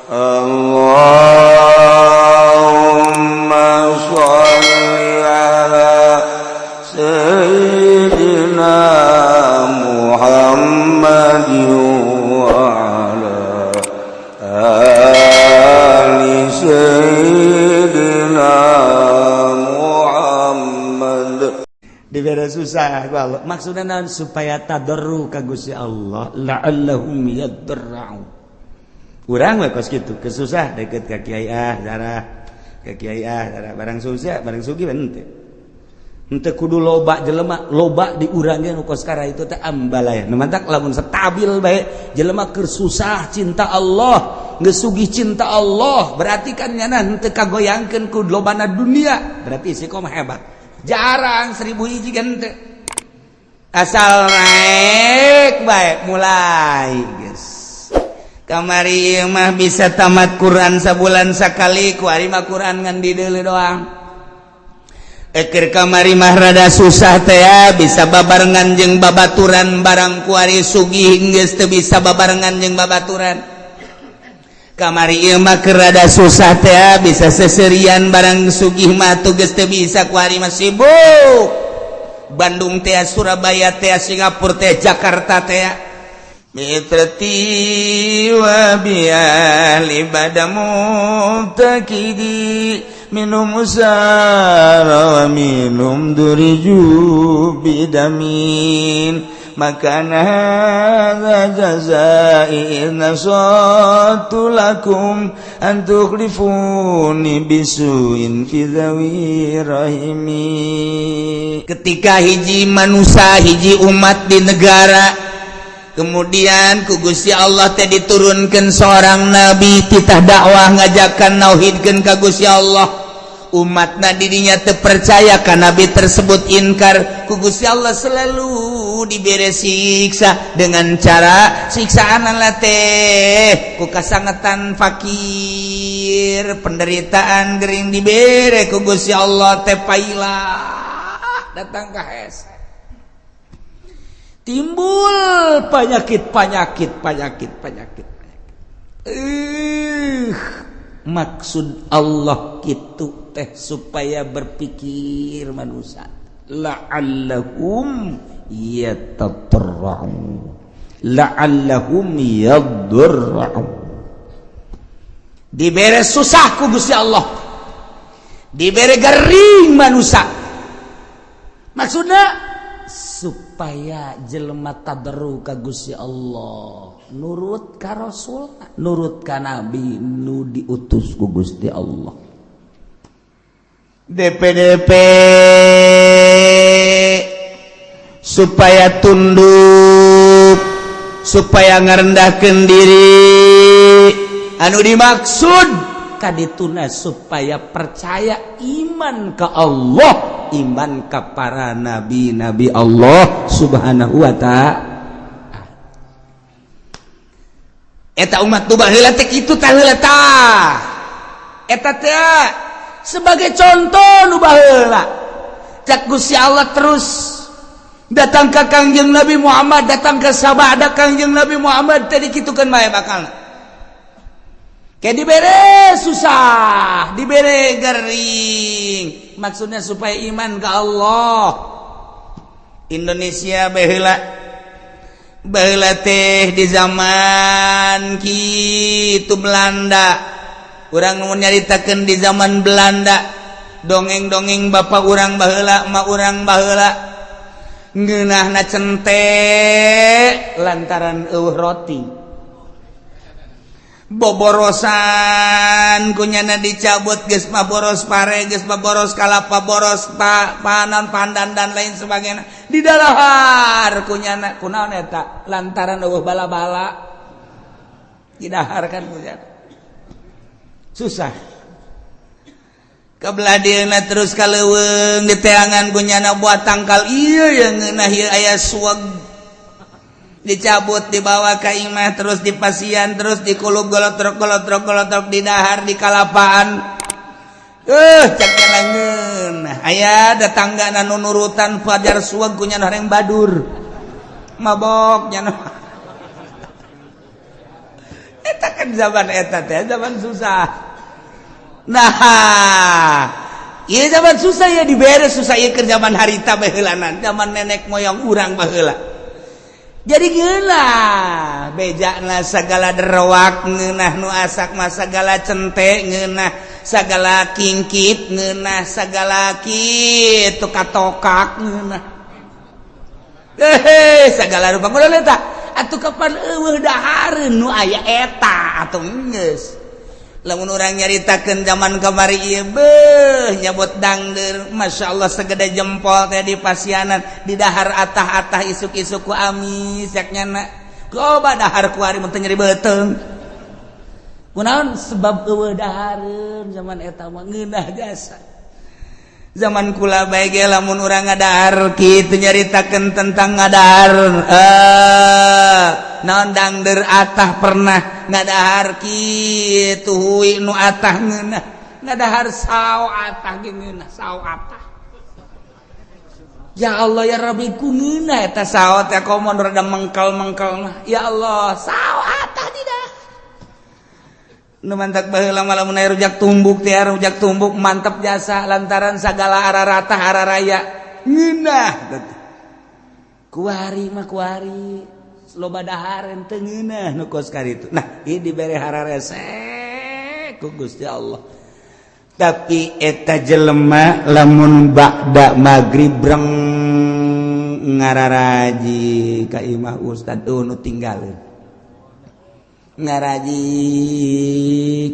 اللهم صل على سيدنا محمد وعلى آل سيدنا محمد. Dibere susah ku Allah, maksudnya naon? Supaya tadarru ka Gusti Allah, la'allahum yadarra'un. Urang we kos kitu, kesusah deket ka kiai, ah darah ka kiai, ah darah. Barang susah, barang sugih henteu, henteu kudu loba jelema, loba di urang ge nu kos kara itu teh ambalaya. Nu mantak lamun stabil bae jelema keur susah cinta Allah, geus sugih cinta Allah, berarti kan nyana henteu kagoyangkeun ku lobana dunia, berarti istiqomah hebat. Jarang 1000 hiji kan teu. Asal naik baik mulai, guys. Kamari ieu mah bisa tamat Quran sabulan sakali, kuari mah Quran ngan dideuleu doang. Eker kamari mah rada susah teh ya, bisa babarengan jeung babaturan, barang kuari sugih geus teu bisa babarengan jeung babaturan. Kamari ieu mah keur rada susah teh ya, bisa seserian, barang sugih mah tuh geus teu bisa, kuari mah sibuk. Bandung teh, Surabaya teh, Singapura teh, Jakarta teh. Mitrati wa biali bada mubtakidi minum usara wa minum duriju bidamin maka hadza jazai in nasatu lakum an tukhlifuni bisuin fi dhawi rahimi. Ketika hiji manusia, hiji umat di negara, kemudian ku Gusti Allah teh diturunkan seorang nabi, titah dakwah, ngajakan nauhidkeun ka Gusti Allah. Umatna dirinya terpercaya ka nabi tersebut, inkar ku Gusti Allah, selalu diberi siksa dengan cara siksaan lah teh ku kasangetan, fakir, penderitaan, gering, dibere ku Gusti Allah teh paila datang ka hese, timbul penyakit, penyakit, penyakit, penyakit, penyakit. Maksud Allah gitu teh supaya berpikir manusia, la'allahum yatadarra'un, la'allahum yadarra'un. Dibere susah ku Gusti Allah, dibere gering manusia, maksudnya supaya jelema tadarru ka Gusti Allah, nurut ka Rasul, nurut ka nabi nu diutus ku Gusti Allah. DPDP supaya tunduk, supaya ngerendahkan diri. Anu dimaksud kadituna supaya percaya, iman ke Allah, iman ke para nabi-nabi Allah Subhanahu wa ta'ala. Eta umat tu baheula teh kitu tah, heula tah. Eta teh sebagai contoh nu baheula. Cak Gusti Allah terus datang ke Kangjeng Nabi Muhammad, datang ke sabada Kangjeng Nabi Muhammad tadi, kitukeun bae bakal. Kayak dibere susah, dibere gering. Maksudnya supaya iman ke Allah. Indonesia baheula, baheula teh di zaman kitu Belanda. Urang mau nyaritakeun di zaman Belanda, dongeng-dongeng bapak urang baheula, emak urang baheula, ngeunahna cente lantaran eueuh roti, boborosan kunyana dicabut, geus mah boros pare, geus mah boros kalapa, boros panon, pandan, dan lain sebagainya, didalahar kunyana. Kunaon eta? Lantaran eueuh bala-bala, didahar kan kunyana. Susah kebelah dieuna, terus ka leuweung diteangan kunyana buat tangkal ieu yang ngeunah ieu, aya suweg, dicabut, dibawa ke imah, terus dipasian, terus dikulub, golotrok golotrok golotrok, didahar di kalapaan. Cek ngeunah aya datangga nu nurutan fajar suweg kunyana, horeng badur mabok nyana. Eta kan zaman eta teh zaman susah. Nah, iya, zaman susah ya, dibere susah ieu keur zaman harita baheulanan, zaman nenek moyang urang baheula. Jadi geula bejana segala derowak ngeunah, nu asak mah segala cente ngeunah, segala kingkit ngeunah, segala kitu katokak ngeunah. Eh, segala rupa kudu eta. Atuh kapan eueuh dahareun nu aya eta atuh geus. Lamun urang nyaritakeun zaman kamari ieu, beuh, nyabot dangdeur, Masya Allah, segede jempol teh di pasianan, di dahar atah-atah isuk-isuk ku amis yak nyana. Coba dahar kuari mun teu nyeri beuteung. Kunaon? Sebab eueuh dahareun zaman eta mah ngeunah jasa. Zaman kula bae ge lamun urang ngadahar kitu, nyaritakeun tentang ngadahar naon, dangder atah, pernah ngadahar kitu hui nu atah ngeunah, ngadahar sao atah ge ngeunah, sao atah. Ya Allah ya Rabbi, ku ngeunah eta sao teh, komo rada mengkal-mengkal mah. Ya Allah, sao atah tidak. Nu mantak baheula mah lamun aya rujak tumbuk teh, rujak tumbuk mantep jasa, lantaran sagala arah rata arah raya ngeunah. Kuari mah kuari loba dahareun teu ngeunah nu kos karitu. Nah, ieu dibere hararese ku Gusti Allah. Tapi eta jelema lamun ba'da magrib breng ngararaji ka imah ustad, nu tinggalin ngaraji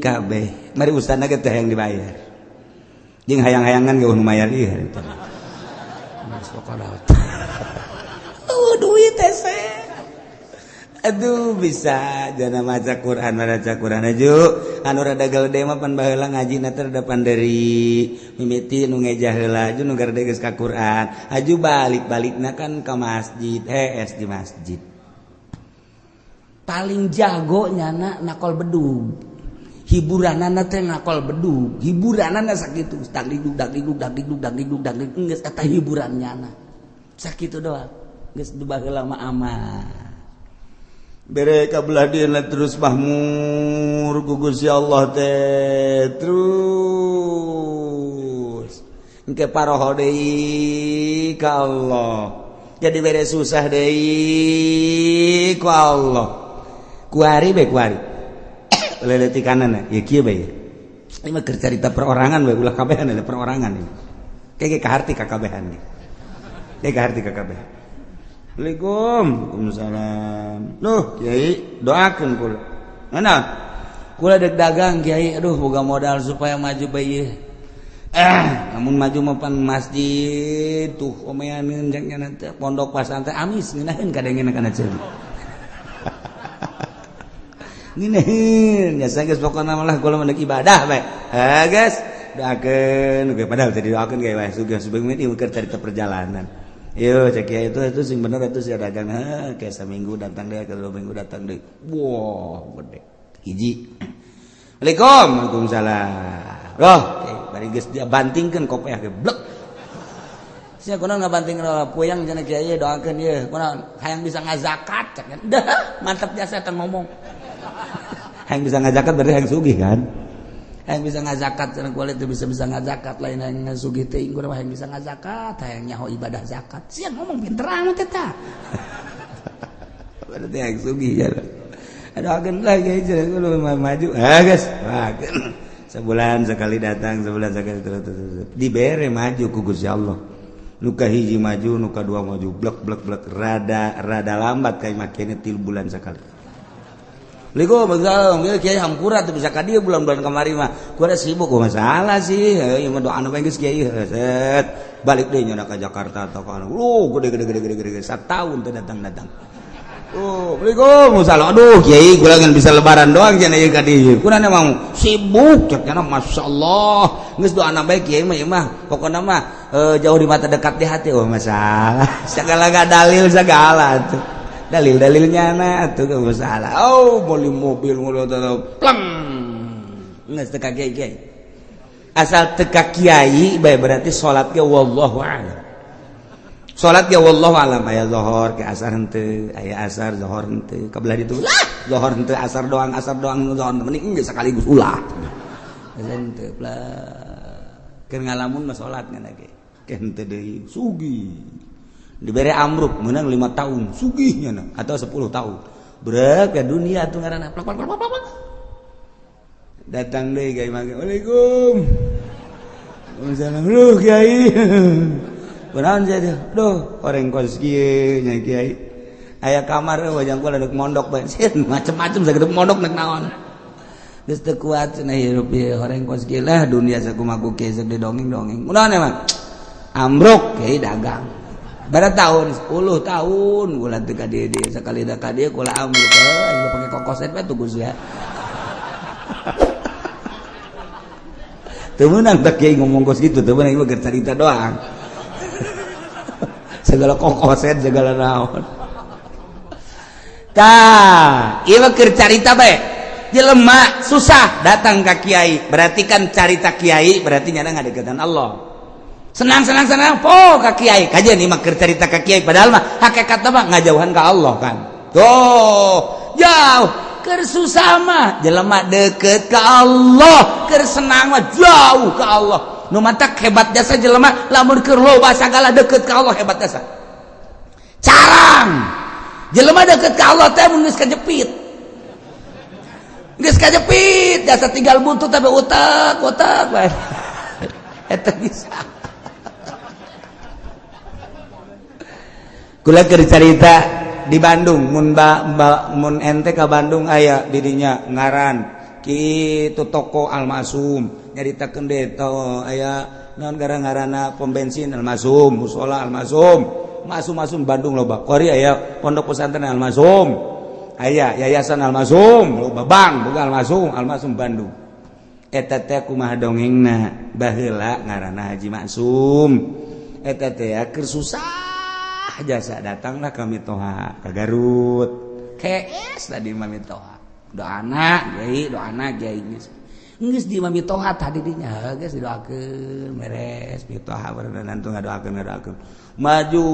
kabeh, mari ustadna ge teh yang dibayar jeung hayang-hayangan ge nu mayar ieu harita. Oh, duit teh. Aduh, bisa jana maca Quran, maca Quran aju anu rada gede mah pan baheula ngaji na teh rada panderi, mimiti nu ngejah heula, aju nu garede geus ka Quran, aju balik-balikna kan ka masjid, hees di masjid. Paling jago nyana nakol bedug, hiburanana teh nakol bedug, hiburanana sakitu, dagdikduk dagdikduk dagdikduk dagdikduk dagdikduk, geus eta hiburan nyana sakitu doang. Geus baheula mah aman, bere ka belah dieuna terus mahmur ku Gusti Allah teh, terus engke paroho deui ka Allah, jadi bere susah deui ku Allah. Kuari bae, kuari leleti kanan ya, kieu bae. Ini mah keur carita perorangan bae, ulah kabehan, ada perorangan ini kayak kaharti ka kabehan ge, kayak kaharti ka kabehan. Assalamualaikum. Waalaikumsalam. Duh, Kiai, doakeun kula. Mana? Kula dek dagang, Kiai. Aduh, boga modal supaya maju bae ieu. Eh, namun maju mah pan masjid tuh omeaneun jang nya teh pondok pasantren amis ngeunaheun kadengena kana ceuli. Ngeunaheun nya geus, pokona malah kula mah ibadah bae. Eh, geus doakeun ge, padahal tadi doakeun ge wae sugih sebelum ini keur carita perjalanan. Yo cek ya, itu sing bener itu sih dagang, kayak seminggu datang deh, ke 2 minggu datang deh. Wah, gede. Hiji. Assalamualaikum. Waalaikumsalam. Loh, bari geus dia bantingkeun kopiah ge blek. Sia kunaon ngabanting puyang cenah, kiai doakeun ieu. Kunaon hayang bisa ngazakat cek. Dah, mantap jasa eta ngomong. Hayang bisa ngazakat berarti hayang sugih kan? Hayang bisa ngazakat cenah, kulit teu bisa bisa ngazakat, lain hayang sugih teuing, kudu hayang bisa ngazakat, hayang nyaho ibadah zakat. Sia ngomong pinter amat eta. Berarti hayang sugih ya. Doakeun lah kiai cenah kudu maju. Ah, geus. Sebulan sekali datang, sebulan sekali terus, terus, terus. Dibere maju ku Gusti Allah. Nuka hiji maju, nuka dua maju, blek blek blek, rada rada lambat kayak makanya 3 bulan sekali. Assalamualaikum, Waalaikumsalam. Kiai hampura tuh bisa ka dieu bulan-bulan kamari mah. Kuda sibuk, gua masalah sih. Ieu mah doa anu geus kiai set. Balik deui nya ka Jakarta atau ka anu. Gede gede gede gede gede satahun teu datang-datang. Oh, Assalamualaikum. Salam. Aduh, kiai gua ngan bisa lebaran doang cenah ieu ka dieu. Kuna emang sibuk cek nya, masyaallah. Geus doa bae kiai mah, ieu mah. Pokona mah jauh di mata dekat di hati. Oh, masalah. Segala gak dalil segala tuh. Dalil-dalilnya na tuh gak masalah. Oh, beli mobil mobil pleng. Geus teu ka kiai kiai. Asal teka kiai bae berarti salat ge wallahu a'lam. Salat ge wallahu alam, aya zuhur ke asar henteu, aya asar zuhur henteu, kabelah ditu lah. Zohor henteu, asar doang, asar doang, zohor mending geus sekaligus ulah. Henteu plak. Keur ngalamun mah salat ngana ge. Henteu deui sugih. Dibere amruk menang 5 tahun sugihnya na, atau 10 tahun. Brek ke dunia tuh ngaranna plak plak plak plak. Datang deui kiai mangke. Waalaikum. Waalaikumsalam. Duh kiai. Kunaon sia teh? Duh, orang kos kieu nya kiai. Aya kamar wajang kula dek mondok bae. Macem-macem sagede mondok nek naon. Geus teu kuat cenah hirup ieu horeng kos kieu lah dunia sakumaha ku kieu sok didongeng-dongeng. Kunaon emang? Ambruk kiai dagang. Bara tahun 10 tahun kula teu ka dieu dieu sakali da ka dieu kula ambruk aing pake kokoset bae tuh ya. Teu meunang teh kiai ngomong kos kitu, teu meunang ieu mah carita doang. Segala kokoset segala naon. Tah, ieu mah keur carita bae. Jelema susah datang ka kiai, berarti kan carita kiai berarti nyana ngadeukeutan Allah. Senang senang senang po ka kiai, kajian ieu mah keur carita ka kiai padahal mah hakikatna mah ngajauhan ka Allah kan. Tuh, jauh. Keur susah mah jelema deket ka Allah, keur senang mah jauh ka Allah. Nu matak hebat jasa jelema lamun keur loba sagala deket ka Allah hebat jasa. Carang jelema deket ka Allah teh mun geus kajepit. Geus kajepit jasa tinggal buntut tapi utak-utak bae. Eta bisa. Kula keur carita di Bandung mun mun ente ka Bandung aya didinya ngaran kitu toko Almasum nyaritakeun deui teh aya naon gara-garana pom bensin Almasum, musola Almasum, masum-masum Bandung loba. Kori aya pondok pesantren Almasum, aya yayasan Almasum, loba bank boga Almasum, Almasum Bandung. Eta teh kumaha dongengna baheula ngaranna Haji Maksum. Eta teh keur susah jasa datanglah kami toha ke Garut. KS tadi mami toha. Doana kiai, doana kiai geus. Geus di mami toha tadi dinya geus didoakeun beres mitoha barenang tuh ngadoakeun ngadoakeun. Maju.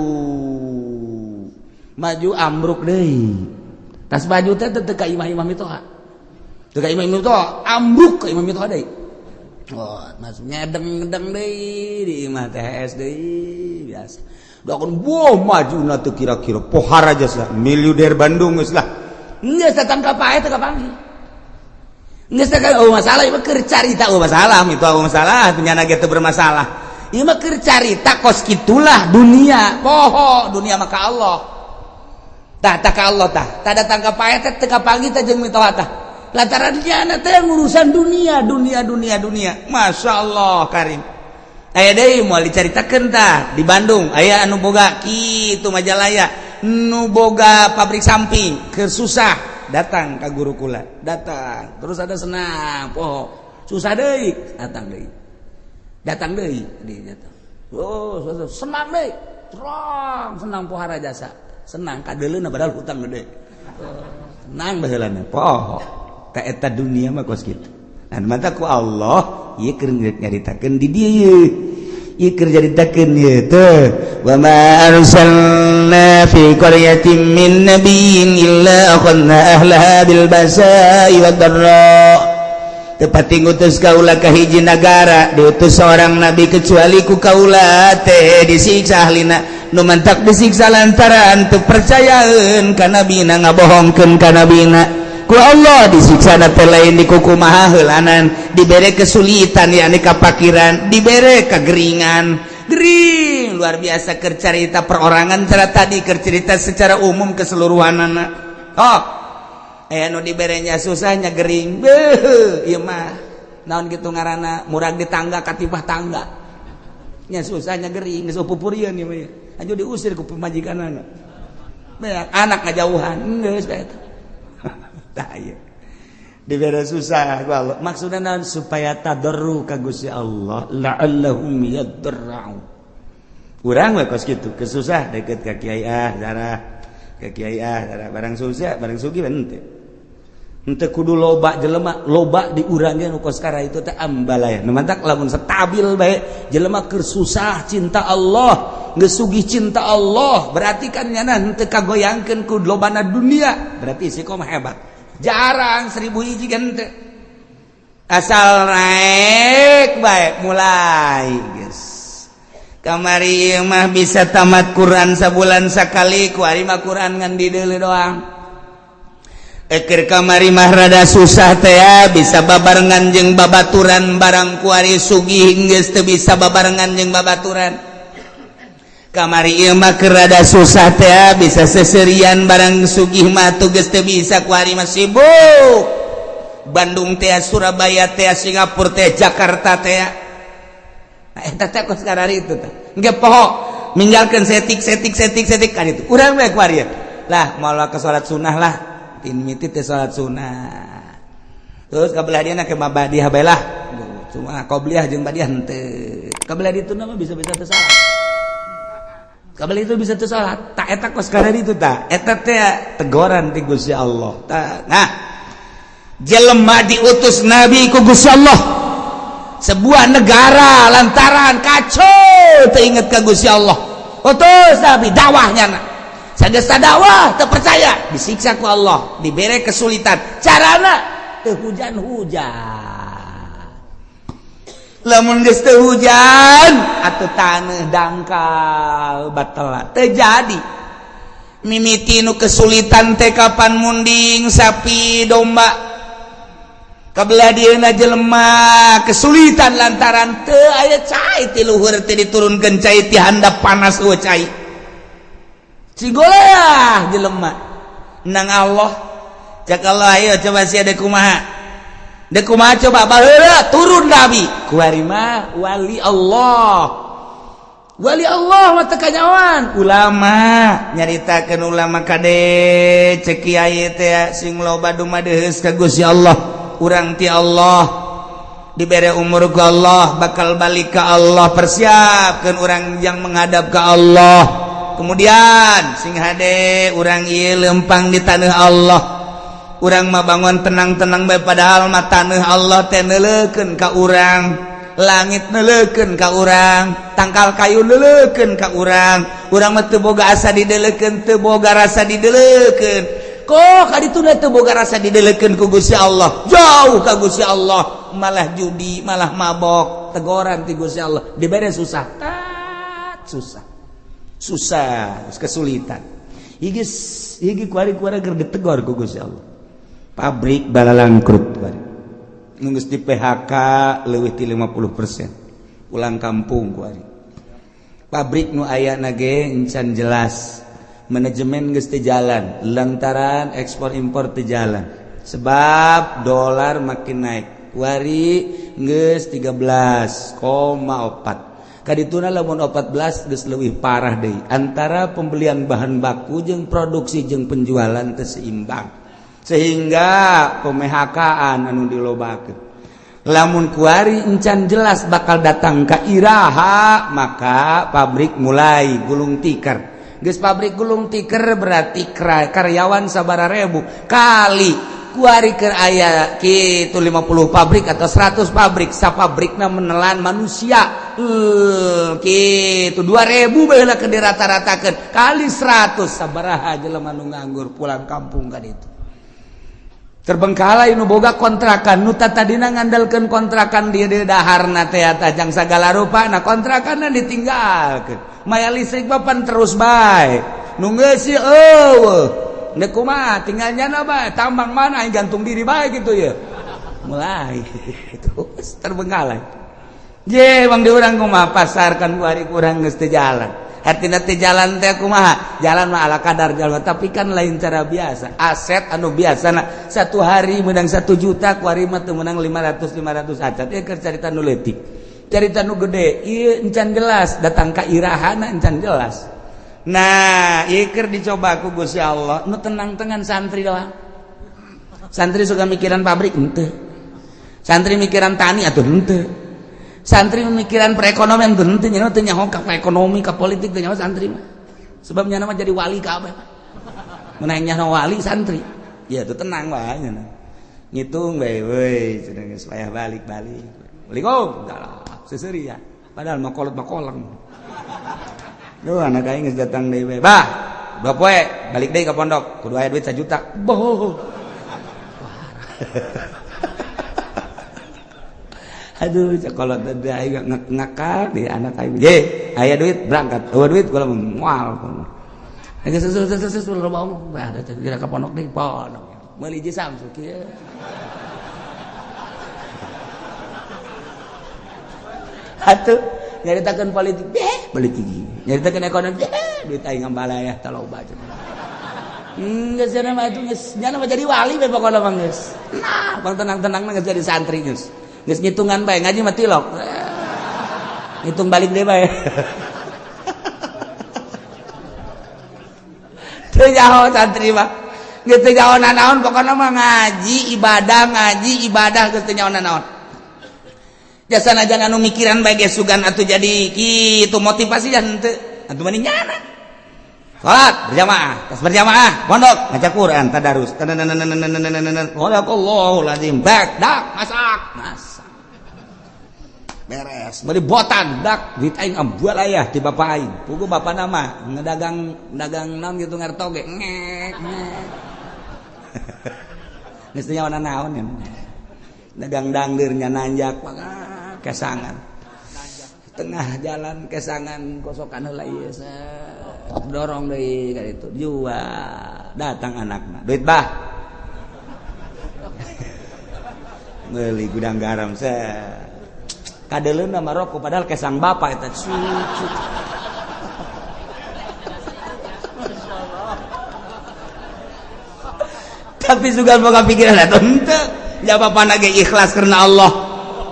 Maju ambruk deui. Tas baju teh teu ka imah-imah mitoha. Teu ka imah mitoha, ambruk ka imah mitoha deui. Oh, maksudnya edeng-edeng deui di imah THS deui biasa. Doakeun boh maju na teu kira-kira pohara jasa miliuder Bandung geus lah. Geus datang ka pae teu kapanggih. Geus teh oh masalah ieu mah keur carita oh masalah itu oh masalah penyana ge teu bermasalah. Ieu mah keur carita kos kitulah dunia poho dunia mah ka Allah. Tah tah ka Allah tah. Tah datang ka pae teh teu kapanggih teh jeung mitoha tah. Lantaran nyana teh ngurusan dunia dunia dunia dunia. Masyaallah karim. Aya deui moal dicaritakeun tah di Bandung aya anu boga kitu Majalaya nu boga pabrik samping keur susah datang ka guru kula datang terus ada senang poho susah deui datang deui di datang oh senang deui terang senang pohara jasa senang kadeuleuna padahal hutang gede senang baheulana poho ka eta dunia mah kos kitu. Nah mata ku Allah ieu keur nyaritakeun di dieu ieu keur nyaritakeun ieu teh wa ma arsalna fi qaryatin min nabiyyin illa akhadna ahlaha bil basa'i wad dharra. Tepati ngutus kaula ka hiji nagara diutus seorang nabi kecuali ku kaula teh disiksa ahlina nu mantak disiksa lantaran teu percayaeun ka nabina ngabohongkeun ka nabina. Ku Allah disiksa na teh lain dikukumaha heulanan dibere kesulitan yakni kapakiran dibere kegeringan gering luar biasa keur carita perorangan cara tadi keur cerita secara umum keseluruhanana. Oh aya nu diberenya susahnya gering beuh ieu mah naon kitu ngaranna murag di tangga katipah tangga nya susahnya gering geus pupurieun ieu mah aju diusir ku pamajikanana beak anak ngajauhan geus bae eta. Tah ieu dibere susah ku Allah maksudna naon supaya tadarru ka Gusti Allah la'allahum yadarra'u. Urang we kos kitu kesusah deket ka kiai ah darah ka kiai ah darah barang susah barang sugih henteu henteu kudu loba jelema loba di urang ge nu kos kara itu teh ambalaya nu mantak lamun stabil bae jelema keur susah cinta Allah geus sugih cinta Allah berarti kan nyana henteu kagoyangkeun ku lobana dunia berarti istiqomah hebat. Jarang 1000 hiji kan teu. Asal naik baik mulai, guys. Kamari ieu mah bisa tamat Quran sabulan sakali, kuari mah Quran ngan di deuleu doang. Eker kamari mah rada susah teh ya, bisa babarengan jeung babaturan, barang kuari sugih geus teu bisa babarengan jeung babaturan. Kamari ieu mah keur rada susah teh ya, bisa seserian, barang sugih mah tuh geus teu bisa, kuari mah sibuk. Bandung teh, Surabaya teh, Singapura teh, Jakarta teh. Nah, eta teh kos karari itu teh. Engke poho ninggalkeun setik setik setik setik kan itu. Urang we kuari lah moal ke salat sunnah lah. Tin miti teh salat sunnah. Terus kabelah dia ke badiah bae lah. Cuma qobliyah jeung badiah henteu. Kabelah ditu mah bisa-bisa teu salat. Kabelah itu bisa teu salat. Tak eta kos karari itu tak. Eta teh tegoran ti Gusti Allah. Nah, jelema diutus nabi ku Gusti Allah sebuah negara lantaran kacau teu inget ka Gusti Allah, utus nabi dakwahnya. Nah, sageus dakwah teu percaya, disiksa ku Allah, dibere kesulitan, carana teu hujan-hujan. Lamun geus teu hujan atuh taneuh dangkal batal teu jadi. Mimiti nu kesulitan teh kapan munding sapi domba. Kabelah dieuna jelema kesulitan lantaran teu aya cai ti luhur, teh diturunkeun cai ti handap, panas eueuh cai. Cigoleah jelema nang Allah. Cak Allah, ayo coba sia deuk kumaha, deuk kumaha coba. Baheula turun nabi, kuari mah wali Allah. Wali Allah mah teu kanyawan ulama nyaritakeun. Ulama kade, cek kiai teh sing loba dumadeus ka Gusti Allah. Urang ti Allah dibere umur ku Allah, bakal balik ke Allah, persiapkan orang yang menghadap ke Allah. Kemudian sing hade urang ieu lempang di tanah Allah. Urang mah bangun tenang-tenang bae, padahal mah tanah Allah teh neuleukeun ka urang, langit neuleukeun ka urang, tangkal kayu neuleukeun ka urang. Urang mah teu boga asa dideulekeun, teu boga rasa dideulekeun. Kok kaditu teu boga rasa dideulekeun ku Gusti Allah, jauh ka Gusti Allah, malah judi, malah mabok. Tegoran ti Gusti Allah, dibere susah, tat susah susah, kesulitan. Iki iki kuari-kuari keur ditegor ku Gusti Allah. Pabrik balalangkrut kuari, geus di PHK leuwih ti 50%, pulang kampung kuari. Pabrik nu aya ge encan jelas, manajemen geus teu jalan lantaran ekspor impor teu jalan sebab dolar makin naik. Kuari geus 13,4. Kadituna lamun 14 geus leuwih parah deui, antara pembelian bahan baku jeung produksi jeung penjualan teu seimbang, sehingga pemhkaan anu dilobakeun. Lamun kuari encan jelas bakal datang ka iraha, maka pabrik mulai gulung tikar. Geus pabrik gulung tikar berarti karyawan sabara ribu kali. Kuari keur aya kitu 50 pabrik atau 100 pabrik, sapabrikna menelan manusia kitu 2000 baheula keur dirata-ratakeun, kali 100 sabaraha jelema nu nganggur pulang kampung kan. Itu terbengkalai nu boga kontrakan, nu tadina ngandalkeun kontrakan dia di daharna teh tajang sagala rupa. Nah, kontrakan ditinggalkeun, maya listrik papan terus bae, nu ngeusi eueuh. Ndek kumaha tinggal nyana bae, tambang mana yang gantung diri bae gitu ya. Mulai terus terbengkalai. Je bang, di urang kumaha pasar kan kuari kurang geus teu jalan. Hartina teu jalan teh kumaha? Jalan mah ala kadar jalan, tapi kan lain cara biasa. Aset anu biasa nah, satu hari menang 1 juta, kuari mah teu menang 500 500 acan. Ieu keur carita nu leutik. Carita nu gede, ieu encan jelas datang ka irahana encan jelas. Nah, ieu keur dicoba ku Gusti Allah, nu tenang-tenang santri doang. Santri suka mikiran pabrik henteu. Santri mikiran tani atuh henteu. Santri mikiran perekonomian tuh henteu, nya teu nyaho ka ekonomi, ka politik teu nyaho santri mah. Sebab nya mah jadi wali kabeh. Mun hayang nyaho wali santri. Ya tuh tenang wae nya. Ngitung bae we cenah geus payah balik-balik. Assalamualaikum. Seseuri ya. Padahal mah kolot mah kolang. Duh, anak aing geus datang deui bae. Bah, 2 poe balik deui ka pondok, kudu aya duit 1 juta. Boh. Aduh, kalau tadi aing ngakal di anak aing. Ye, aya duit berangkat. Eueuh duit kula moal. Geus geus geus loba omong. Bah, kira ka pondok deui, pondok. Meuli hiji Samsu kieu. Atuh nyaritakeun politik, politik. Nyaritakeun ekonomi, duit aing ngambalaya tah loba cenah. Geus cenah mah atuh geus nyana mah jadi wali we pokona mah geus. Nah, bang tenang-tenang geus jadi santri geus. Geus ngitungan bae ngaji mah tilok. Ngitung balik deui bae. Teu nyaho santri mah. Geus teu nyaho nanaon pokona mah ngaji ibadah geus teu nyaho nanaon. Jasa najan anu mikiran bae ge sugan atuh jadi kitu motivasi jan henteu. Atuh mending nyana. Salat berjamaah, tas berjamaah, pondok ngaca Quran, tadarus. Sadaqallahul azim. Bak, dak, masak, masak. Beres. Beli botan, dak, duit aing ambual ayah ti bapak aing. Pugu bapak nama ngedagang dagang naon gitu ngartoge. Ngek, ngek. Geus teu nyaho naon ya. Dagang dangdirnya nanjak kesangan. Tengah jalan kesangan kosokan heula ieu dorong deui ka ditu jual datang anakna duit bah meuli gudang garam kadeleuna mah rokok padahal kesang bapak eta cucu. Tapi sugan boga pikiran eta henteu ya bapana ge ikhlas karena Allah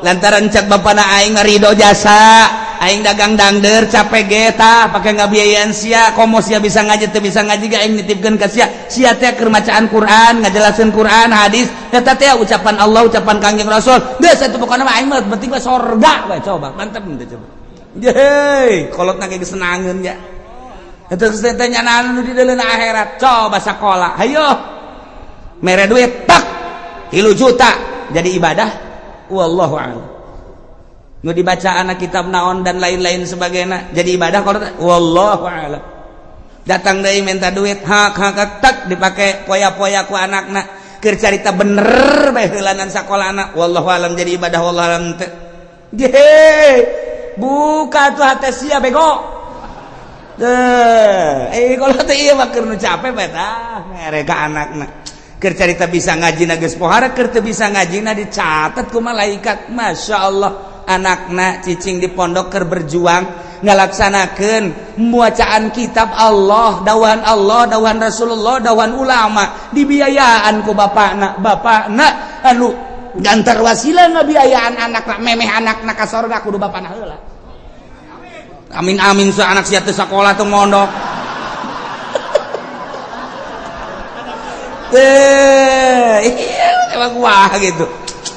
lantaran cek bapana aing ridho jasa aing dagang dangder capek ge tah pake ngabiayaan sia komo sia bisa ngaji teu bisa ngaji ge aing nitipkeun ka sia sia teh keur macaan Quran ngajelaseun Quran hadis eta teh ucapan Allah ucapan Kangjeng Rasul geus atuh pokona mah aing mah penting mah sorga we coba mantep teh coba yeuh kolotna ge geus senangeun ya eta geus teh nyanaan nu di deuleuna akhirat coba sakola hayo mere duit tak 3 juta jadi ibadah wallahu a'lam. Nu dibaca anak kitab naon dan lain-lain sebagainya jadi ibadah kalau wallahu a'lam. Datang deui minta duit hak hak tak dipake poya-poya ku anakna keur carita bener bae heulanan sakolana wallahu a'lam jadi ibadah wallahu a'lam teu. Ye buka tuh hate sia bego. Teu kalau teh ieu mah keur nu capek bae tah mere ka anakna. Keur carita bisa ngaji na geus pohara keur teu bisa ngaji na dicatat ku malaikat. Masya Allah anakna cicing di pondok keur berjuang ngalaksanakeun bacaan kitab Allah, dawan Allah, dawan Rasulullah, dawan ulama dibiayaan ku bapakna. Bapakna anu gantar wasilah ngabiayaan anakna memeh anakna ka sorga kudu bapakna heula. Amin amin sa anak sia teu sakola teu mondok. Emang wah gitu.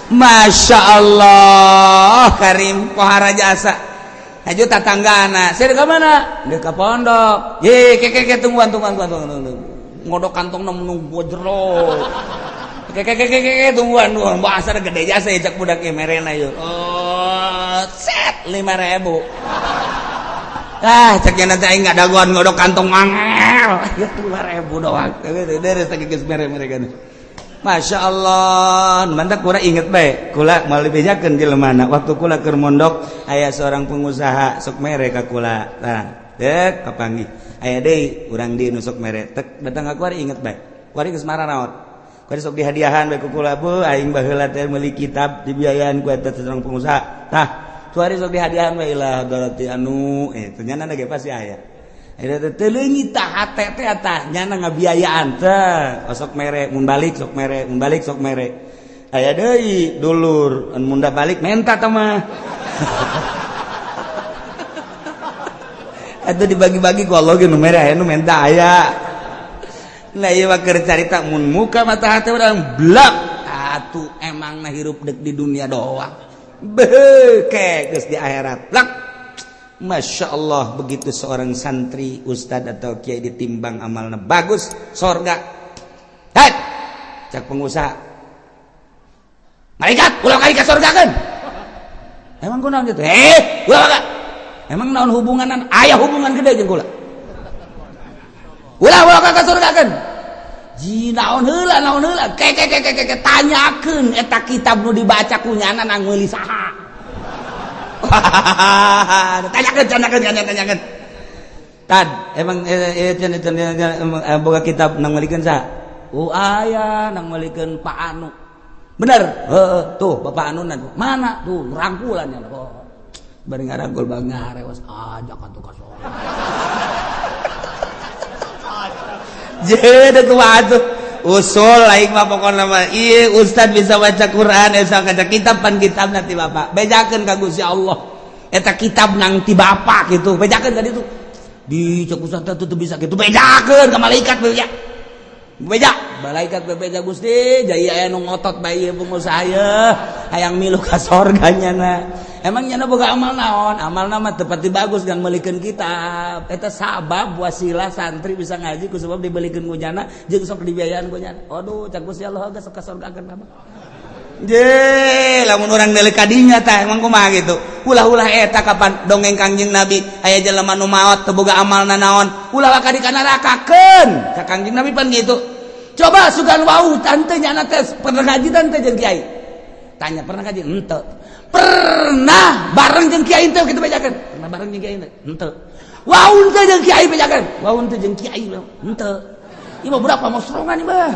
Masya Allah Karim pohara jasa haju tatanggana saya ke mana? Dia ke pondok. Ye ke ke tungguan tungguan tungguan tungguan ngodok kantong nunggu jero ke ke ke ke tungguan tungguan bahasa gede jasa ya cak budak merena yuk. Oh set 5.000 ah ceknya nanti aing nggak dagoan ngodok kantong angel 5.000 doang deres geus mere-mere kan. Masya Allah mantap kula inget bae kula moal dibejakeun jelema waktu kula keur mondok aya seorang pengusaha sok mere ka kula tah dek kapanggih aya deui urang di nu sok mere tek datang ka kuari inget bae kuari geus maranaot kuari sok dihadiahan bae ku kula bu aing baheula teh meuli kitab dibiayaan ku eta seorang pengusaha tah kuari sok dihadiahan bae ilah darati anu ternyata ge pasti aya eta teh leungit tah hate teh tah nyana ngabiayaan teh sok mere mun balik sok mere mun balik sok mere aya deui dulur mun da balik menta teh mah atuh dibagi-bagi ku Allah ge nu mere aya nu menta aya nah ieu mah keur carita mun muka mata hate urang blak atuh emangna hirup deuk di dunia doang beuh geus di akhirat blak. Masya Allah begitu seorang santri ustad atau kiai ditimbang amalna bagus sorga. Hei cak pengusaha malaikat ulah kali ka sorga kan emang kunaon gitu ulah ka emang naon hubunganan aya hubungan gede jeung kula ulah ulah ka sorga kan Ji naon heula naon heula ke ke ke ke ke tanyakeun eta kitab nu dibaca ku nyana nang meuli saha. Tanyakeun tanyakeun tanyakeun. Tad emang boga kitab nang meulikeun saha? Oh aya nang meulikeun Pak Anu. Bener? Heeh, tuh Bapak Anu mana? Tuh rangkulan ya. Oh. Bari ngarangkul bang ngarewas ajak atuh ka sono. Jadi kumaha tuh? Usul aing mah pokona mah ieu ustad bisa baca Quran eta kaca kitab pan kitab nanti bapak. Bejakeun ka Gusti Allah. Eta kitab nang ti bapak gitu. Bejakeun ka ditu. Di cek ustad teh teu bisa kitu. Bejakeun ka malaikat beja. Beja, malaikat bebeja Gusti, jaya aya nu ngotot bae ieu pengusaha ye, hayang milu ka sorga nyana. Emang nyana boga amal naon? Amalna mah teu pati bagus kan meulikeun kitab. Eta sabab wasilah santri bisa ngaji ku sebab dibelikeun ku nyana jeung sok dibiayaan ku nyana. Aduh, cak Gusti Allah geus ka sorgakeun mah. Je, lamun urang deuleu ka dinya tah emang kumaha gitu. Ulah-ulah eta kapan dongeng Kangjeng Nabi aya jelema nu maot teu boga amalna naon, ulah ka di nerakakeun. Ka Kangjeng Nabi pan gitu. Coba sugan wau tante nyana teh pernah ngaji tante jeung kiai. Tanya pernah ngaji? Henteu. Pernah bareng jeung kiai teu kitu bejakeun. Pernah bareng jeung kiai teu? Henteu. Wau teu jeung kiai bejakeun. Wau teu jeung kiai henteu. Ieu mah budak pamosrongan ieu mah.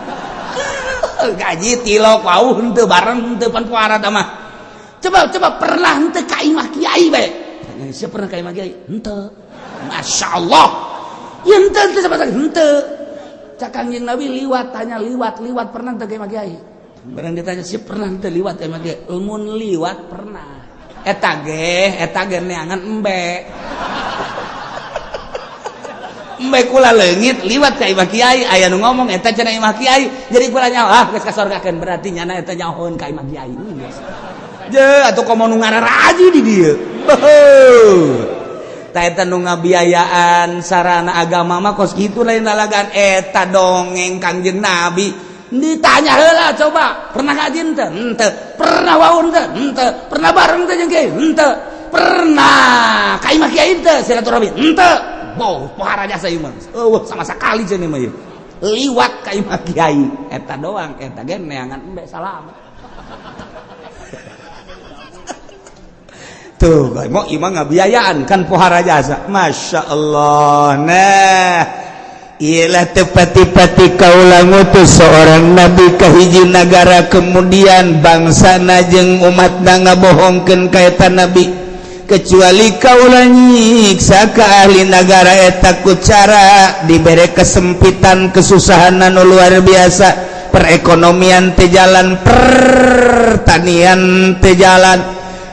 Gaji tilok wau henteu bareng henteu pan puara mah. Coba coba pernah henteu ka imah kiai bae. Tanya siapa pernah ka imah kiai? Henteu. Masyaallah. Ieu henteu henteu sama sekali henteu. Cak Kangjeng Nabi liwat tanya liwat liwat pernah teu ka imah kiai? Barang ditanya siapa pernah henteu liwat ka imah kiai? Mun liwat pernah. Eta ge neangan embe. Embe kula leungit liwat ka imah kiai aya nu ngomong eta cenah imah kiai jadi kula nyaho ah geus kasorgakeun berarti nyana eta nyahoeun ka imah kiai. Je atuh komo nu ngararaji di dieu. Beuh. Ta eta nu ngabiayaan sarana agama mah kos kitu lain lalagan eta dongeng Kangjeng Nabi. Ditanya heula coba, pernah ngaji henteu? Henteu. Pernah wau henteu? Henteu. Pernah bareng teh jeung kiai? Henteu. Pernah ka imah kiai henteu silaturahmi? Henteu. Boh, pohara jasa ieu mah. Eueuh sama sekali cenah mah ieu. Liwat ka imah kiai eta doang eta ge neangan embe salam. Tuh, mau imah ngabiayaan kan pohara jasa. Masya Allah. Nah, ialah tepati-pati kaula ngutus seorang nabi ka hiji nagara kemudian bangsana jeung umatna ngabohongkeun ka eta nabi. Kecuali kaula nyiksa ka ahli nagara eta ku cara dibere kesempitan kesusahan anu luar biasa, perekonomian teu jalan, pertanian teu jalan,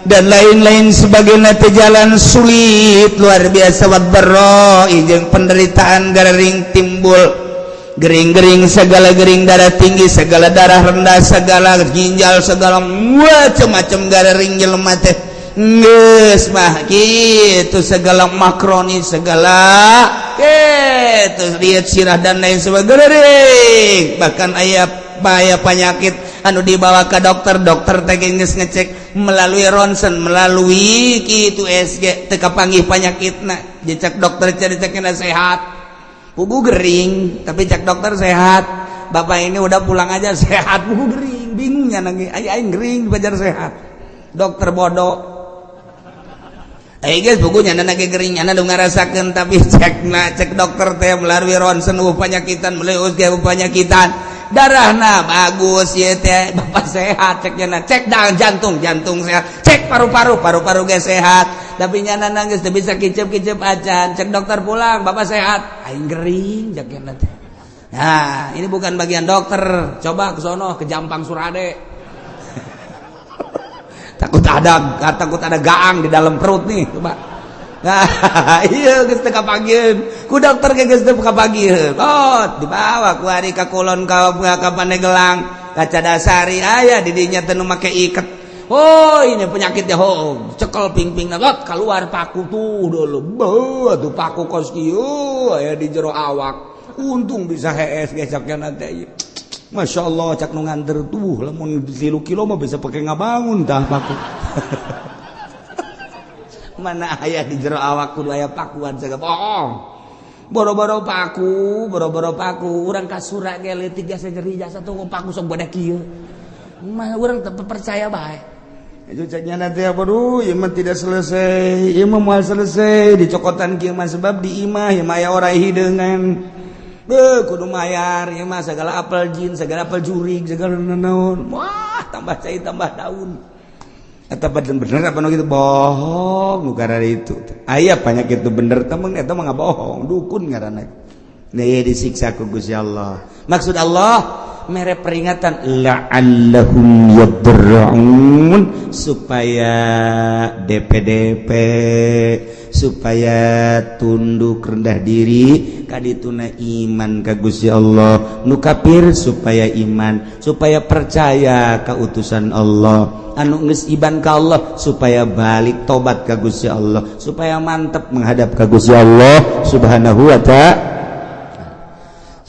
dan lain-lain sebagainya teu jalan, sulit luar biasa, wadbarro jeung penderitaan gering timbul, gering-gering segala gering, darah tinggi segala, darah rendah segala, ginjal segala, macam-macam gering jelema teh geus mah kitu, segala makroni segala kitu, lihat sirah dan lain sebagainya, bahkan aya bahaya penyakit anu dibawa ke dokter, dokter teh geus ngecek melalui ronsen, melalui kitu SG teu kapanggih penyakitna, dicek dokter cari-cekna sehat, pugu gering, tapi cek dokter sehat, bapak ini udah pulang aja sehat, pugu gering, bingungnya nangis, aing gering dipajar sehat, dokter bodoh. Guys, bukunya nyana gering nyana nu ngarasakeun, tapi cek na cek dokter teh melalui ronsen penyakitan, melalui USG penyakitan, darahna bagus ya teh, bapak sehat, cek nyana, cek jantung, jantung sehat, cek paru-paru, paru-paru ge sehat, tapi nyana nangis teu bisa kicep-kicep acan, cek dokter pulang bapak sehat, aing gering cek nyana teh. Nah, ini bukan bagian dokter, coba ke sono ke Jampang Surade. Takut ada gaang di dalam perut nih, coba. Nah, iya geus teu kapanggiheun. Ku dokter ge geus teu kapanggiheun. Oh, dibawa ku ari ka kulon ka Pandegelang, ka Cadasari aya di dinya teh nu make iket. Oh, ini penyakitnya, oh, cekel pingpingna lot keluar paku tuh dulu. Beuh, tuh paku kos kieu aya di jero awak. Untung bisa hees gesoknya nanti. Masya Allah, cak nu nganter tuh lamun 3 kilo mah bisa pakai ngabangun tah paku. Mana aya di jero awak kudu aya pakuan segala bohong. Boro-boro paku, boro-boro paku, urang kasura ge leutik jasa nyeri jasa tuh paku sok bodak kieu. Mah urang teu percaya bae. Itu ceknya nanti apa, duh, ieu mah tidak selesai, ieu mah moal selesai dicokotan kieu mah, sebab di imah ieu mah aya oray hideungan. Beuh, kudu mayar ieu mah, segala apel jin, segala apel jurig, segala naon. Wah, tambah cai tambah daun. Eta bener apa nu gitu bohong nu itu. Aya banyak itu bener temen, eta mah bohong, dukun ngaranna. Nih disiksa ku Gusti Allah. Maksud Allah mere peringatan la'allahum yadarra'un, supaya DPDP, supaya tunduk rendah diri kadituna iman ka Gusti Allah. Nu kafir supaya iman, supaya percaya ka utusan Allah. Anu geus iman ka Allah supaya balik tobat ka Gusti Allah, supaya mantep menghadap ka Gusti Allah Subhanahu wa Ta'ala.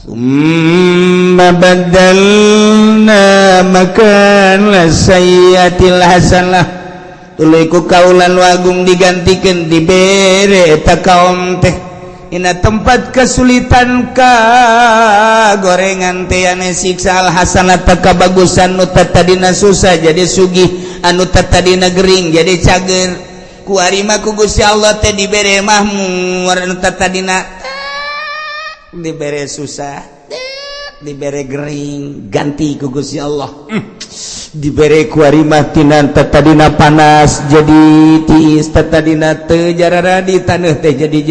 ثم بدلنا مكان السيئة الحسنة, tuluy ku kaula nu agung digantikan, dibere eta kaum teh dina tempat kesulitan ka gorengan teh ane siksa, al hasanata kabagusan. Nu tadina susah jadi sugih, anu tadina gering jadi cager. Ku arima ku Gusti Allah teh dibere mahmur. Anu tadina dibere susah, dibere gering, ganti ku Gusti Allah. Dibere ku arimah tina tadina panas jadi tiis, tadina teu jarara di taneuh teh jadi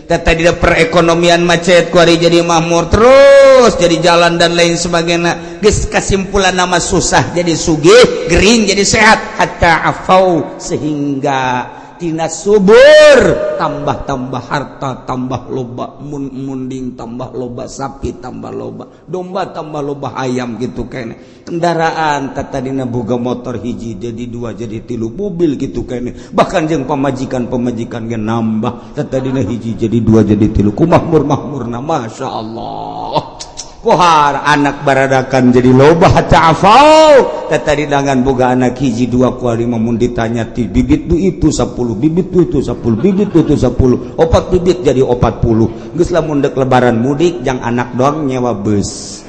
tadina perekonomian macet, kuari jadi makmur terus, jadi jalan dan lain sebagainya. Geus kesimpulan nama susah jadi sugih, gering jadi sehat, hatta afau, sehingga tina subur tambah-tambah, harta tambah loba, mun munding tambah loba, sapi tambah loba, domba tambah loba, ayam gitu kene, kendaraan tadina boga motor hiji jadi dua, jadi tilu, mobil gitu kene. Bahkan jeung pamajikan, pamajikan ge nambah, tadina hiji jadi dua, jadi tilu. Ku makmur makmurna, masya Allah. Kohar anak baradakan jadi loba, hatta afau. Tadi dengan boga anak hiji dua, kuari mun ditanya ti bibit du itu 10 bibit, du itu 10 bibit, du itu 10, opat bibit jadi 40. Geus lamun dek lebaran mudik jang anak doang nyewa bus.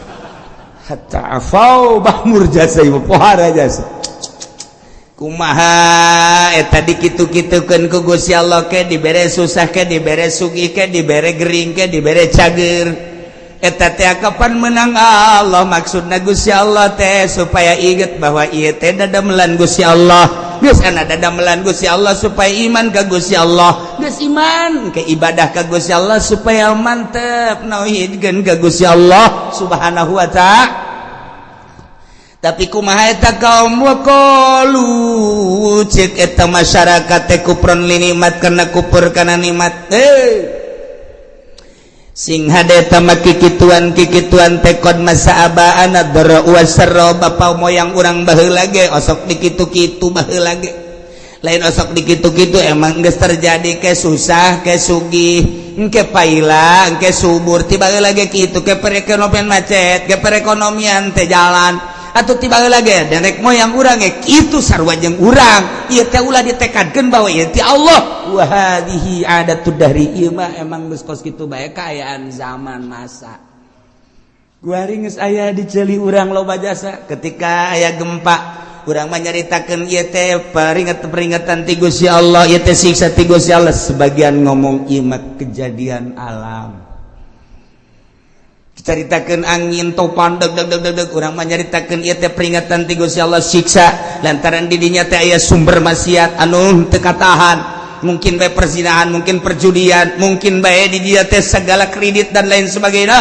Hatta afau, makmur jasa ieu, pohara jasa. Kumaha eta dikitu-kitukeun ku Gusti Allah, ke dibere susah, ke dibere sugih, ke dibere gering, ke dibere cager, eta teh kapan menang Allah? Maksudna Gusti Allah teh supaya inget bahwa ieu teh dadamelan Gusti Allah. Geus ana dadamelan Gusti Allah supaya iman ka Gusti Allah, geus iman ke ibadah ka Gusti Allah, supaya mantep nauhidkeun ka Gusti Allah Subhanahu wa Ta'ala. Tapi kumaha eta kaum? Waqalu, cek eta masyarakat teh, kufron linikmat, karena kufur kana nikmat. Eh, sing hade eta mah kikituan kikituan teh qad massa abaana dharra wasarra, bapa moyang urang baheula ge osok dikitu-kitu baheula ge. Lain osok dikitu-kitu, emang geus terjadi, ke susah ke sugih, engke paila engke subur, tiba lagi kitu, ke perekonomian macet, ke perekonomian teh jalan, atau tiba lagi nenek moyang urang ge kitu, sarua jeung urang. Ieu teh ulah ditekadkeun bahwa ieu ti Allah. Wa hadhihi adatud dahri, ieu mah emang geus kos kitu bae kaayaan zaman masa. Kuari geus aya di ceuli urang loba jasa. Ketika aya gempa, urang mah nyaritakeun ieu teh peringatan-peringatan ti Gusti Allah, ieu teh siksa ti Gusti Allah. Sebagian ngomong ieu mah kejadian alam. Caritakeun angin topan deg deg deg deg deg, urang mah nyaritakeun ieu teh peringatan ti Gusti Allah, siksa, lantaran di dinya teh aya sumber maksiat anu teu katahan, mungkin bae perzinahan, mungkin perjudian, mungkin bae di dia teh segala kredit dan lain sebagainya,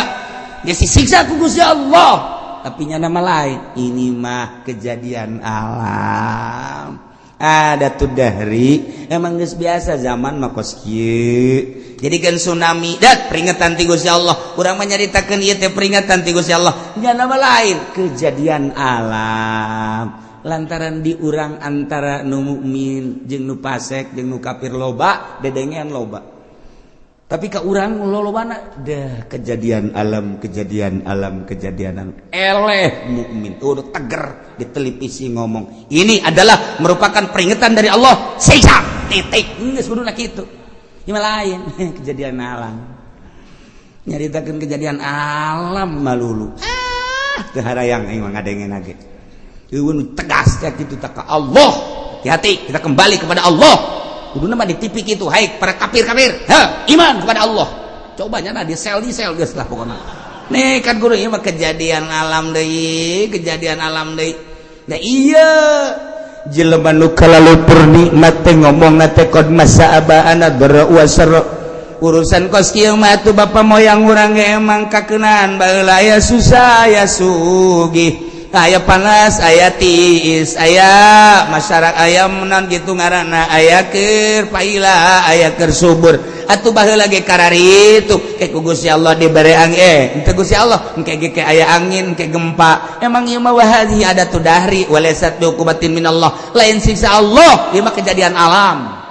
ya siksa ku Gusti Allah. Tapi nya nama lain, ini mah kejadian alam, ada tuh dari emang geus biasa zaman mah kos kieu. Jadi kan tsunami dat peringatan ti Gusti Allah, urang mah nyaritakeun ieu teh peringatan ti Gusti Allah. Nya nama lain, kejadian alam, lantaran di urang antara nu mukmin jeung nu fasik jeung nu kafir loba dedengean loba, tapi ke urang lolobana dah kejadian alam, kejadian alam, kejadian alam. Eleh mukmin udah teger di televisi ngomong ini adalah merupakan peringatan dari Allah, siksa, titik. Geus kuduna kitu. Ieu lain kejadian alam. Nyaritakeun kejadian alam malulu. Ah, teu harayang aing mah ngadengena ge. Eueun tegas kayak gitu tak ka Allah. Hati-hati, kita kembali kepada Allah. Kuduna mah di TV kitu, hai para kafir-kafir, ha, iman kepada Allah. Coba nya di sel geus lah pokona. Nih kan guru ieu mah kejadian alam deui, kejadian alam deui. Nah iya Jelema nu kalalupur nikmat teh ngomongna teh qad massa abaana dharra wa sarra. Urusan kos kieu mah atuh bapa moyang urang ge emang kakeunaan baheula, aya susah aya sugih, aya panas aya tiis, aya masyarakat aya menon gitu ngaranna, aya keur paila aya keur subur. Atuh baheula ge kararitu ke ku Gusti Allah dibere angin, henteu Gusti Allah engke ge ke aya angin ke gempa. Emang ieu mah wahadhi adatu dahri walaysat bi uqubatin minallah, lain siksa Allah, ieu mah kejadian alam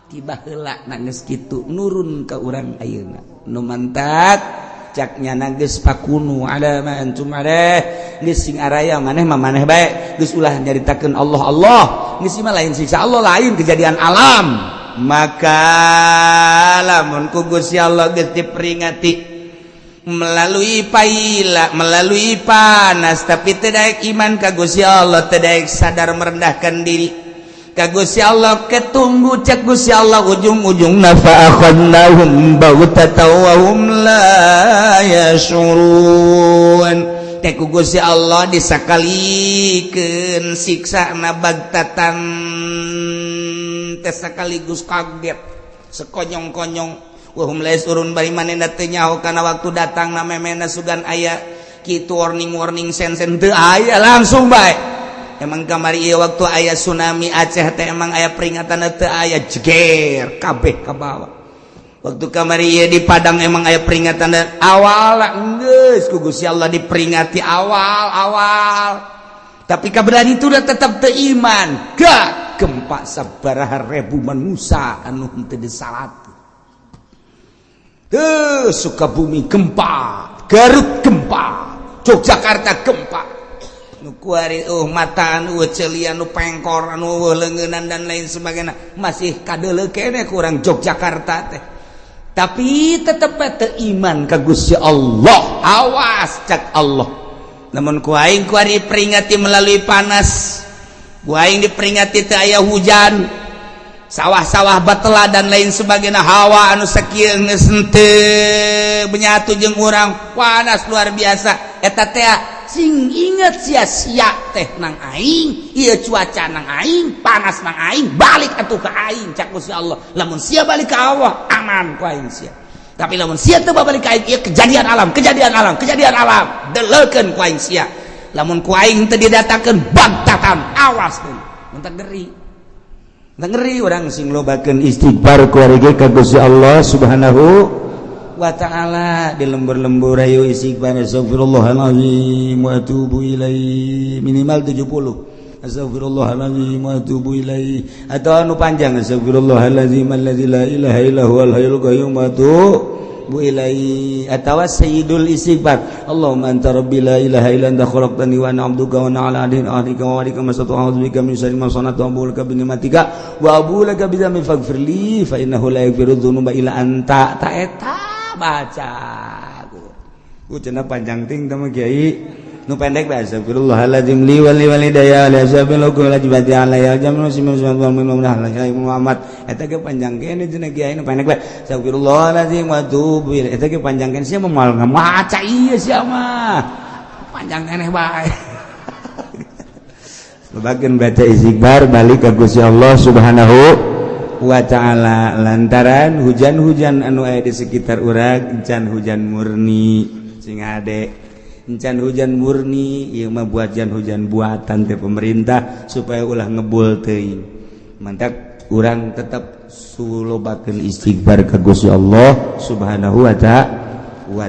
tiba heula. Nangis kitu nurun ke urang ayeuna nu mantak caknya geus fakunu ala ma antum alaih, geus sing araya maneh mah maneh bae, geus ulah nyaritakeun Allah Allah, geus mah lain siksa Allah, lain kejadian alam. Maka lamun ku Gusti Allah geus diperingati melalui paila, melalui panas, tapi teu daek iman ka Gusti Allah, teu daek sadar merendahkan diri ka Gusti Allah, ketunggu cek Gusti Allah ujung-ujungna fa akhadnahum baghtatan wa hum la yash'urun. Teh ku Gusti Allah disakalikeun siksana bagtatan teh sekaligus kaget sekonyong-konyong, wahum la yash'urun, bari manehna teu nyaho kana waktu datang na memena sugan aya kitu warning-warning sen-sen teu aya, langsung bae. Emang kamari ieu waktu aya tsunami Aceh teh emang aya peringatan? Teu aya, jeger kabeh ka bawah. Waktu kamari ieu di Padang emang aya peringatan awal? Geus ku Gusti Allah diperingati awal-awal, tapi kaberan itu udah tetap teu iman, gak gempa sabaraha ribu manusia anu henteu disalat. Tuh Sukabumi gempa, Garut gempa, Yogyakarta gempa, nu kuari mataan, celian, nu pengkor, anu leungeunnan dan lain sebagainya, masih kadeuleu keneh kurang Yogyakarta teh, tapi tetep teu iman ka Gusti Allah. Awas cak Allah, namun ku aing kuari peringati melalui panas, ku aing diperingati teu aya hujan, sawah-sawah batela dan lain sebagainya, hawa anu sakieu geus henteu menyatu jeung urang, panas luar biasa eta teh. Sing inget sia-sia teh nang aing ieu, cuaca nang aing, panas nang aing, balik atuh ka aing cak Gusti Allah. Lamun sia balik ka Allah, aman ku aing sia, tapi lamun sia teu balik ka aing, ieu kejadian alam, kejadian alam, kejadian alam, deleukeun ku aing sia. Lamun ku aing teu didatangkeun bagtatan, awas tuh mun ngeri ngeri. Urang sing lobakeun istighfar kuari ka Gusti Allah Subhanahu wa ta'ala. Di lembur-lembur ayo istighfar, astagfirullahalazim wa atubu ilaih, minimal 70 astagfirullahalazim wa atubu ilaih, atau anu panjang astagfirullahalazim allazi la ilaha illa huwal hayyul qayyum wa atubu ilaih, atawa sayyidul istighfar, Allahumma anta rabbi la ilaha illa anta khalaqtani wa ana abduka wa ana ala ahdika wa wa'dika mastata'tu, a'udzu bika min syarri ma sana'tu, abu'u laka bi ni'matika wa abu'u laka bi dzambi, faghfir li fa innahu la yaghfiru dzunuba illa anta. Ta eta baca ku cenah panjang ting teh mah kiai, nu pendek bae astagfirullahaladzim li wali walidayya li ashabil hukum wajibati alayya jamin muslimin Muhammad. Eta ge panjang kene cenah kiai, nu pendek bae astagfirullahaladzim wa atubu ilaih. Eta ge panjang kene, sia mah moal ngamaca ieu, sia mah panjang keneh bae. Bagian baca istighfar, balik ke Gusti Allah Subhanahu wa ta'ala, lantaran hujan-hujan anu aya di sekitar urang encan hujan murni. Sing hade, encan hujan murni, ieu mah buatan, hujan buatan teh pemerintah supaya ulah ngebul teuing. Mantap, urang tetap sulobakeun istighfar ka Gusti Allah Subhanahu wa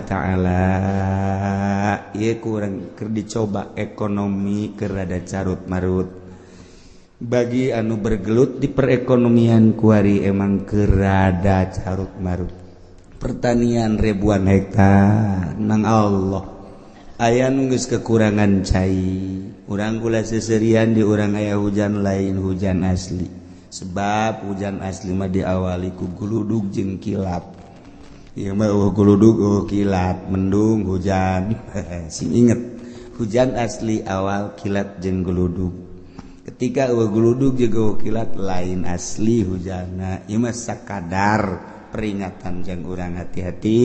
ta'ala. Ieu kurang keur dicoba ekonomi keur rada carut marut. Bagi anu bergelut di perekonomian kuari emang keur rada carut marut. Pertanian ribuan hektar nang Allah aya nu geus kekurangan cai. Urang ulah seserian, di urang aya hujan, lain hujan asli, sebab hujan asli mah diawali ku guludug jeung kilap. Ieu mah euweuh guludug, euweuh kilat, mendung, hujan. Sing inget, hujan asli awal kilat jeung guludug. Ketika euweuh guludug jeung euweuh kilat, lain asli hujanna. Ieu mah sakadar peringatan jang urang hati-hati,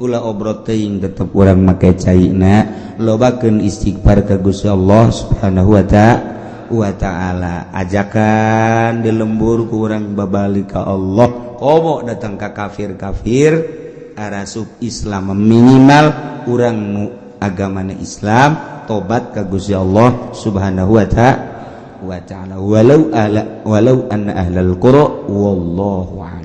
ulah obrot teuing, tetep urang make caina, lobakeun istighfar ka Gusti Allah Subhanahu wa ta'ala, ajakan di lembur ku urang babalik ka Allah. Komo datang ka kafir-kafir arasup Islam, minimal urang nu agamana Islam tobat ka Gusti Allah Subhanahu wa ta'ala. Walau ala walau anna ahlal qura, wallahu a'lam.